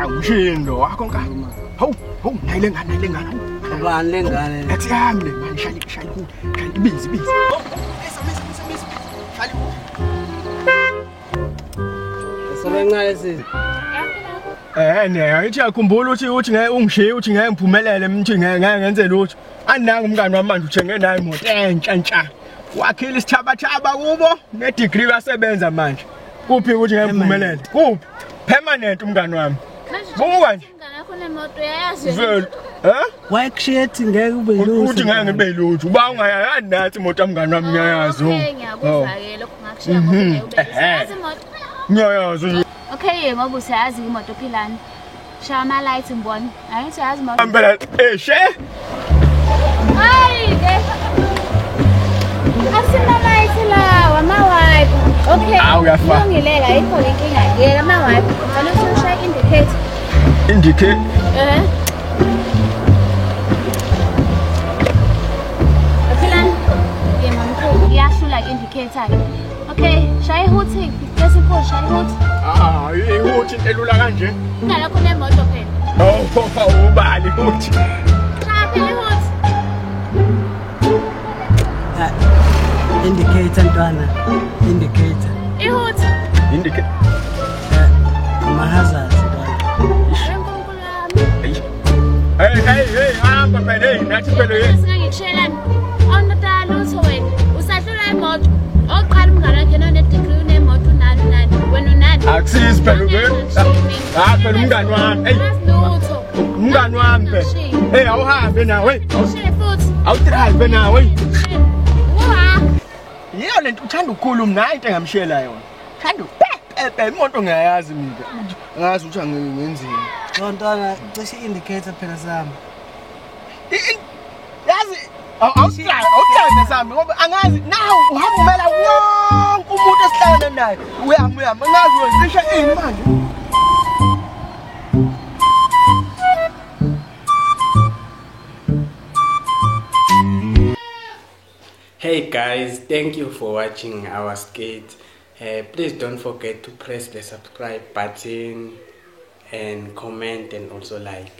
Awushindo wakho nkani. Hawu, hawu nayi lengane nayi lengane. Ubani lengane? Ethi yami le manje shaya shaya shaya ibizi ibizi. Misa misa misa misa. Shaya. Sobencane sisi. Ne ngithi yakhumbula uthi uthi ngeke ungishiye uthi ngeke ngiphumelele mthi ngeke ngeke ngenze lutho. Ananga umngani wami manje uthenge nayo imoto entsha ntsha. Wakhile isithabathaba kubo ne degree wasebenza manje. Kuphi ukuthi ngeke ngiphumelele? Kuphi? Permanent umngani wami. Buka nje. Umngani wakho nemoto uyayazi. Vele. Eh? Wayekushiye ethi ngeke ube lutho. Uthi ngeke ngibe lutho. Uba ungayazi nathi imoto yomngani wami ngiyayazi. Okay, ngiyakuzwa ke lokho ngakushiya ngoba ngeke ube lutho. Yazi imoto. Ngiyayazi. Okay, ngoba usayazi imoto philani. Shaya ama lights ngibone. Angithi uyazi imoto. Impela eh she. Hayi ke. Asima lights lawa ama wipe. Okay. Kulungile la ayikho inkinga. Yeka ama wipe. Ngicela ukuthi ushaye indicator. Indicate? Eh. Philani. Yema mkhulu iyahlula indicator. Okay, shaya ihuthi. Bese pho shaya ihuthi. Ah, ihuthi elula kanje. Ngalokho nemoto phela. Oh, ubali ihuthi. Shaya phela ihuthi. Indicator ntwana. Indicator. Ihuthi. Indicator. Ama hazards ntwana. Hey hey hey, hamba phela hey, nathi phela hey. Singangikushelani. Awunodala lutho wena. Usahlula imoto. Oqala umngane wakhe none degree unemoto unani unani. Wena unani? Akusizi phela ube. Ah phela umngane wami. Hey. Lutho. Umngane wami phela. Hey, awuhambe nawe. Hey. Ushiye futhi. Awudrive nawe. Yiyo lento uthanda ukukhuluma naye into engamshiyela yona. Uthanda pepe imoto ngiyayazi mina. Ngazi ukuthi angiyenzini. Lo ntwana cishe indicator phela sami. Yazi awudrive sami ngoba angazi now uhamba umela wonke umuntu esihlangana naye. Uyami uyami angazi wenzisha ini manje. Hey guys, thank you for watching our skit. Please don't forget to press the subscribe button and comment and also like.